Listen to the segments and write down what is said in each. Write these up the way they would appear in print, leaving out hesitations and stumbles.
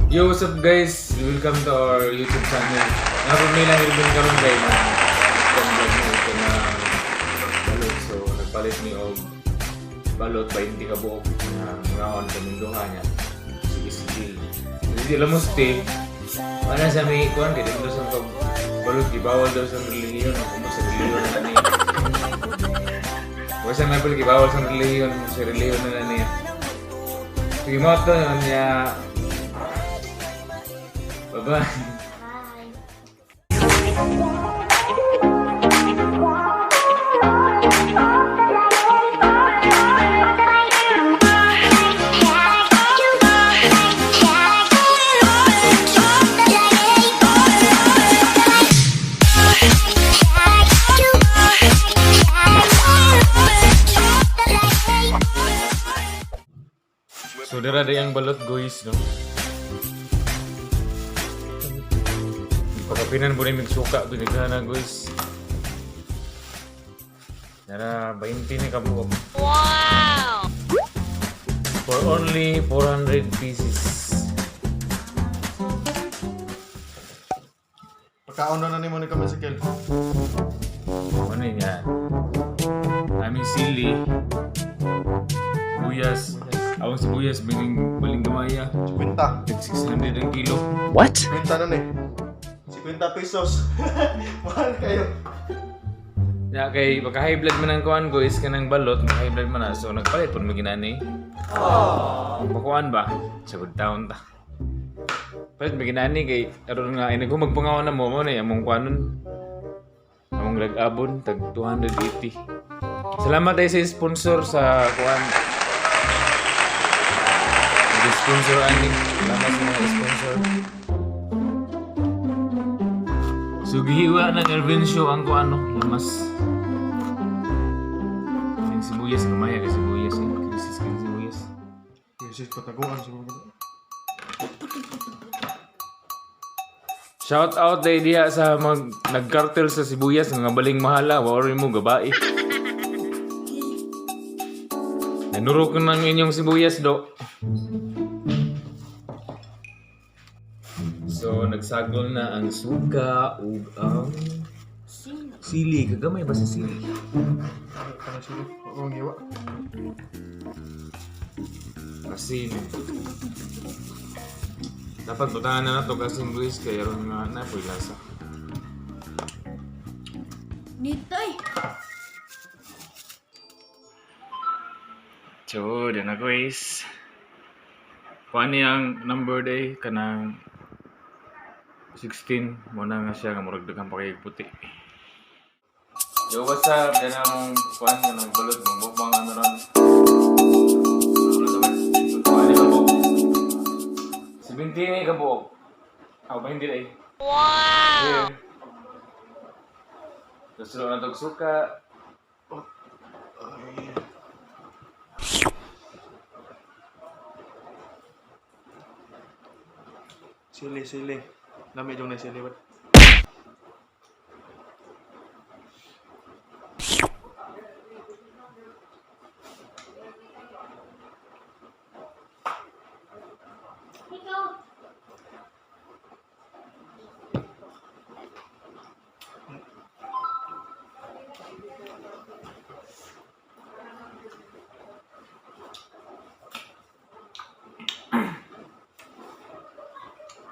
Yo, what's up, guys? Welcome to our YouTube channel. Nga lang Irvin karon kay na vlog mo ito na balot. So, nagpalit mi og balot 20 ka buok na ngaon kaming duha niya. Sige, sige. Hindi alam mo, ste. Wala sa may kuan kay dito sa pag balot gibawal daw sa relihiyon ako mo sa relihiyon na niya. Wala sa may balot gibawal sa relihiyon sa relihiyon na niya. Sige mo to niya. Bye-bye. Bye. So dira day ang balot, guys, no. Pagkapinan po rin suka binigyan na, guys. Nara 20 ni kabuok. Wow! For only 400 pieces. Pagkaon na nimo ni kami si Kel. Ano yun yan? Aming sili. Buyas. Awang sibuyas, baling, baling gamaya. 50. Tag 600 ang kilo. What? 50 na ni. 50 pesos. Mahal kayo. Ya, kay baka high blood man ang kuan ko is kanang balot, maka high blood man na. So nagpalit pud mi ginani. Pakuan ba? Sa good town ta. Palit mi ginani kay aron nga ay nagumagpangaw na mo mo na among kuanon. Among lagabon tag 280. Salamat ay sa sponsor sa kuan. Nag-sponsor ani. Salamat sa mga sponsor. So gihiwa ng Ervin Show ang kuan no, lamas. Yung sibuyas, gamaya kay sibuyas eh. Crisis kay sibuyas. Crisis pataguan siguro. Shout out day diha sa mag nagkartel sa sibuyas nga baling mahala, wa rin mo gabai. Nanurok ng inyong sibuyas do. So nagsagol na ang suka ug ang sili. Kagamay ba sa sili? Kana sila. Ang hiwa. Asin. Dapat butangan na nato asin, guys, kay aron nga na po'y lasa. Dito eh. So, di na, guys. Kuan niyang number day kanang 16 mo na nga siya nga murag daghan pa kay puti. Yo, what's up? Yan ang kuan kanang balot mong bukbang ano ron. Kuan ni kabuok. 17 ni kabuok. Aw ba hindi ay? Wow! Tapos na tog suka. Sili, sili. Lami jong na sili ba? Ikaw.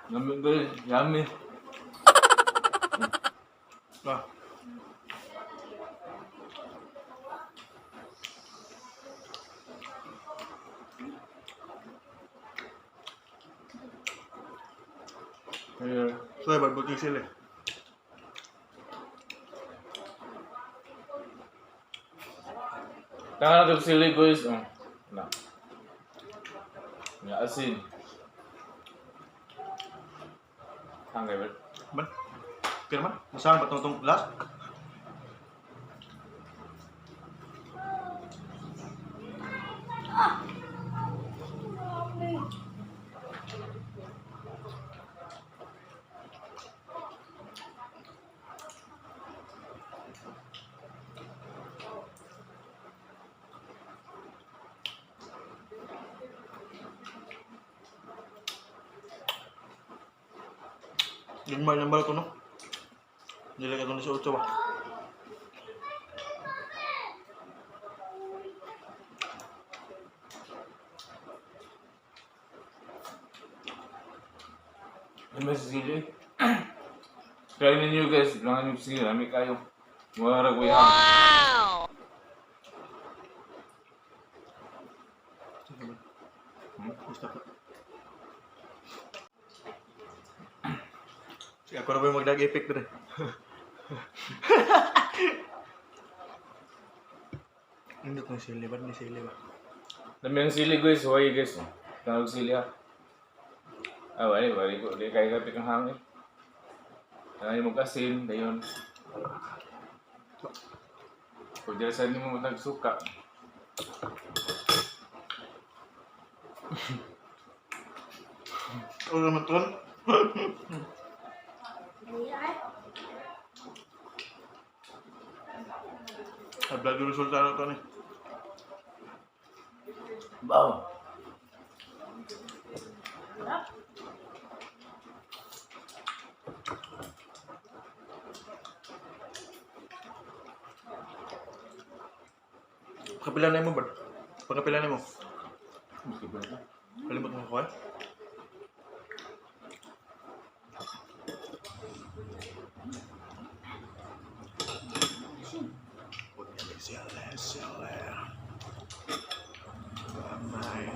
Yummy, guys. Yummy. Ah. Yeah. Soy ba buting sili. Tanga na itong sili, guys. Oh. Na. Nga asin. Hangay ba? Man. Kaya man, masahan ba tong tong last? Gagmay ng balot, no? Dili ka itong 18 ba? Ano ba sa sili? Try ninyo guys, langan yung sili, lami kayo. Wala ko yan. Sige ba? Gusto ko. Sige, ako na ba yung magdag-epic dire? Hindi ko sili ba? Hindi sili ba? Lami ang sili guys, huwag guys. Tawag sili ha. Ah, wala, wala ko. Di kayo kapit ang hangin. Ay, mag-asin, dayon. Kung dyan sa inyo mo nagsuka. Ano naman to? Dali ay. Vlog yung resulta na ito ni. Wow! Sarap. Pagkapila na mo ba? Pagkapila na mo. Hindi ba ito? Kalimot mo ko eh. Gamay.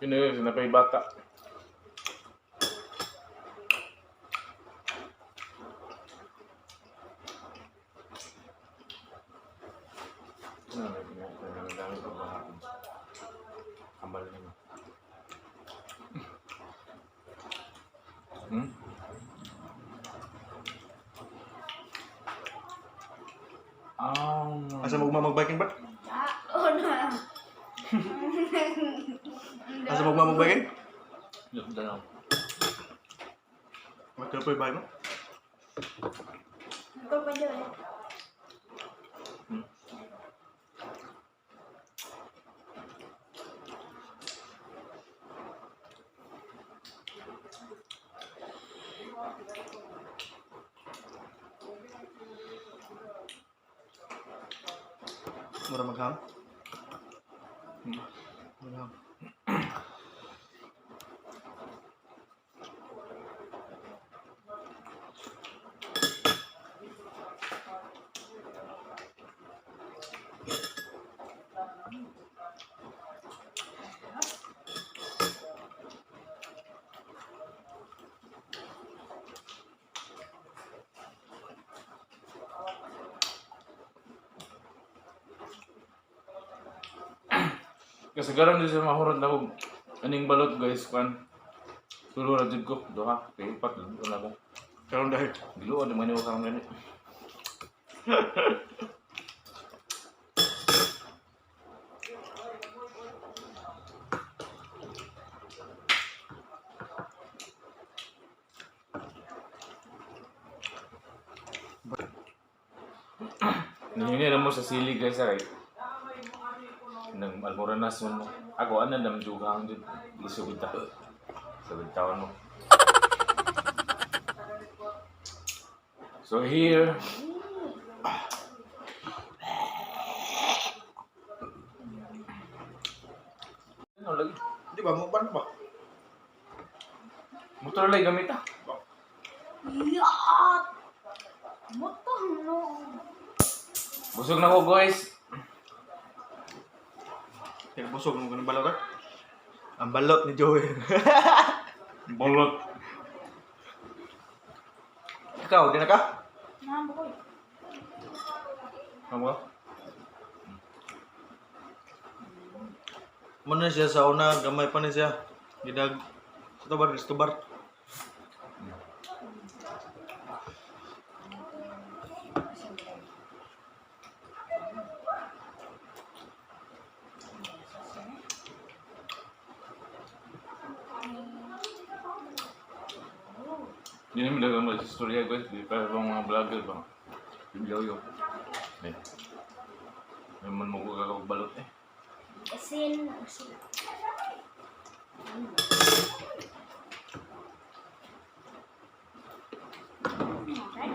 Yun na yun, sinapay bata. Ano, may dami pa ba ako? Kambal na yun. Hmm? Ah, Asa mo gumamag biking ba? Oo na. Asa mo gumamag biking? Look na lang. Magkano pa yung mo? Ito pa dyan eh. Mura magham? Magham. Kasi garon din sa mahurot na kung aning balot guys kwan. Tulo ra jud ko duha kay upat wala ko. Karon dahil. Giluod man nimo karon gani. Nangyayari na mo sa sili guys ay. Nang almoranas mo. Ako ana nam dugang jud lisod ta. Sa tawon mo. So here, ano lagi? Di ba? Mukbang ba? Motor lagi gamit ah. Yaat! Motor no. Busog na ko guys. Kaya busog mo ganun balot eh. Ang balot ni Joey. Bolot. Ikaw, di na ka? Nahamba ko eh. Ano ba? Muna siya sa una, gamay pa ni siya. Gidag. Cristobal, Cristobal. Hindi naman dagang mag-istorya guys. Di pa bang mga vlogger ba? Biblaw yun. Eh. May man mo ko balot eh. Asin, asin. Okay.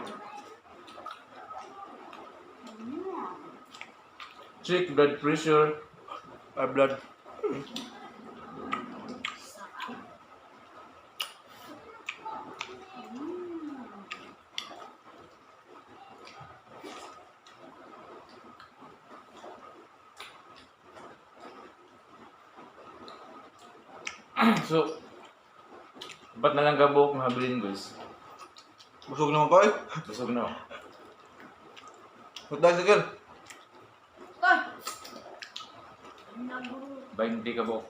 Check blood pressure. High blood. So, ba't na lang kabuok mahabilin, guys? Busog naman ko eh. Busog na ako. Huwag tayo sige. Ay! Naguro. 20 kabuok.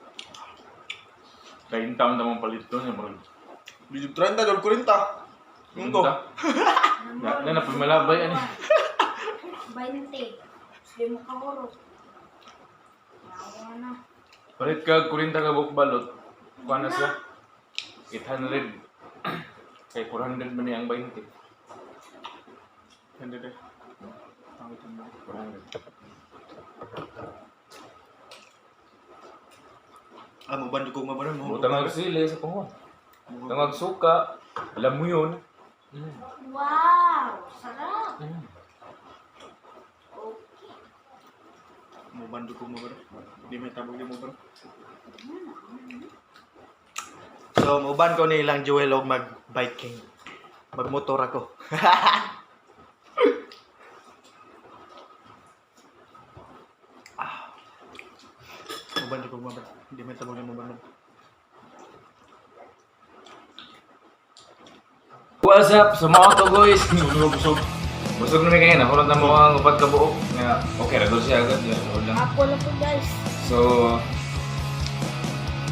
Kaya taon namang palit to niya, bro. Bisog 30, dol 40. Yung ko. Na, na, napamalabay, ano. 20. Hindi mo kahurot. Nawa na. Palit ka, 40 kabuok balot. Kuha na siya. 800. Kay 400 man niya ang 20. Hindi eh. Ang ito mo. 400. Ah, mo bandi ko mabaran mo. Butang ang sili sa panguha. Butang ang suka. Alam mo yun. Mm. Wow! Sarap! Mm. Okay. Mo bandi ko mabaran. Di may tabog di mo bro. So, mo ko ni ilang Jewel og mag-biking. Magmotor ako. Ah. Mo bandi ko mabaran. Di may tabog di mo bro. What's up? Sa mga to, guys. Busog busog. Busog na may kayo. Nakulot na mo ang upat ka buok. Nga, okay, ragol siya agad. Yeah, ragol lang. Ako na po, guys. So,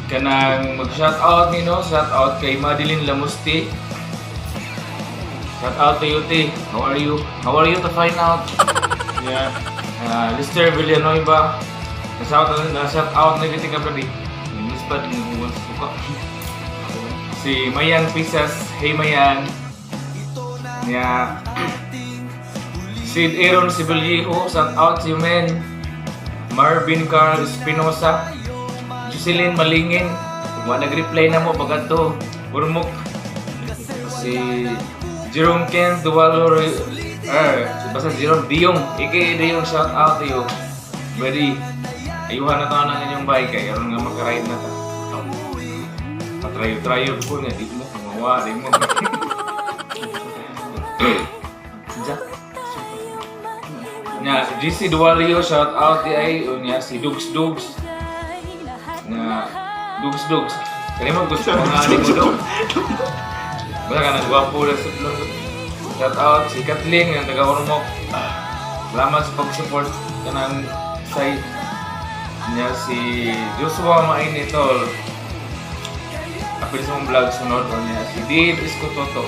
kanang mag-shout out nino, shout out kay Madeline Lamusti. Shout out to you, T. How are you? How are you to find out? Yeah. Lister Villanueva. Na-shout out na shout out na kita ka brady. Miss pa din mo suka. Si Mayang Pisas. Hey, Mayang. Nya. Si Aaron Sibilyeho, shout out to you, man. Marvin Carl Espinosa. Jocelyn Malingin. Wa nag-reply na mo pagka to. Urmok. Si Jerome Ken Duwalo, eh, basta Jerome Diyong, aka Diyong, shout out to you. Ready. Ayuhan na to ng inyong bike kay aron nga makaride na ta. Patrayo-trayo ko nga di mo mawa di mo. Jack. Nya GC Dualio, shout out di ay unya si Dugs Dugs. Na Dugs Dugs. Kani mo gusto mga ani mo dog. Basta ka nagwapo na sa vlog. Shout out si Kathleen nga taga Ormoc. Salamat sa pag-support kanang site niya si Joshua Mainitol. Apil sa mong vlog sunod o niya si Dave Escototo.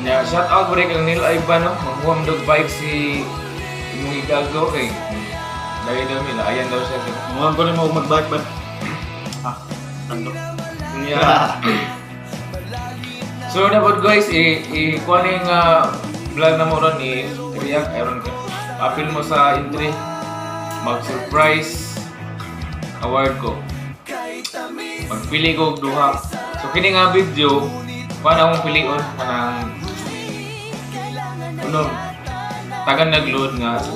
Niya shout out break ang Neil Ivan no. Maghuam dog bike si imong igago kay dahil daw nila ayan daw siya. Mo ko ni mo mag-bike ba? Ah, tando. Niya. So na pod, guys, i kuha ni nga vlog na mo ron ni react aron ka. Apil mo sa entry, mag surprise award ko. Magpili ko og duha. So kini nga video, kuha na akong pilion kanang ano tagan nagload nga sa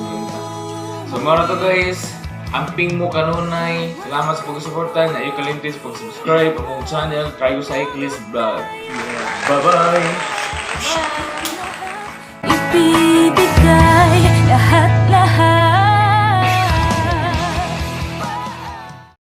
So mao to, guys. Amping mo kanunay. Salamat sa pagsuporta. Na iyo kalimtis pag-subscribe akong channel, Cryo Cyclist Vlog. Bye-bye. Bye!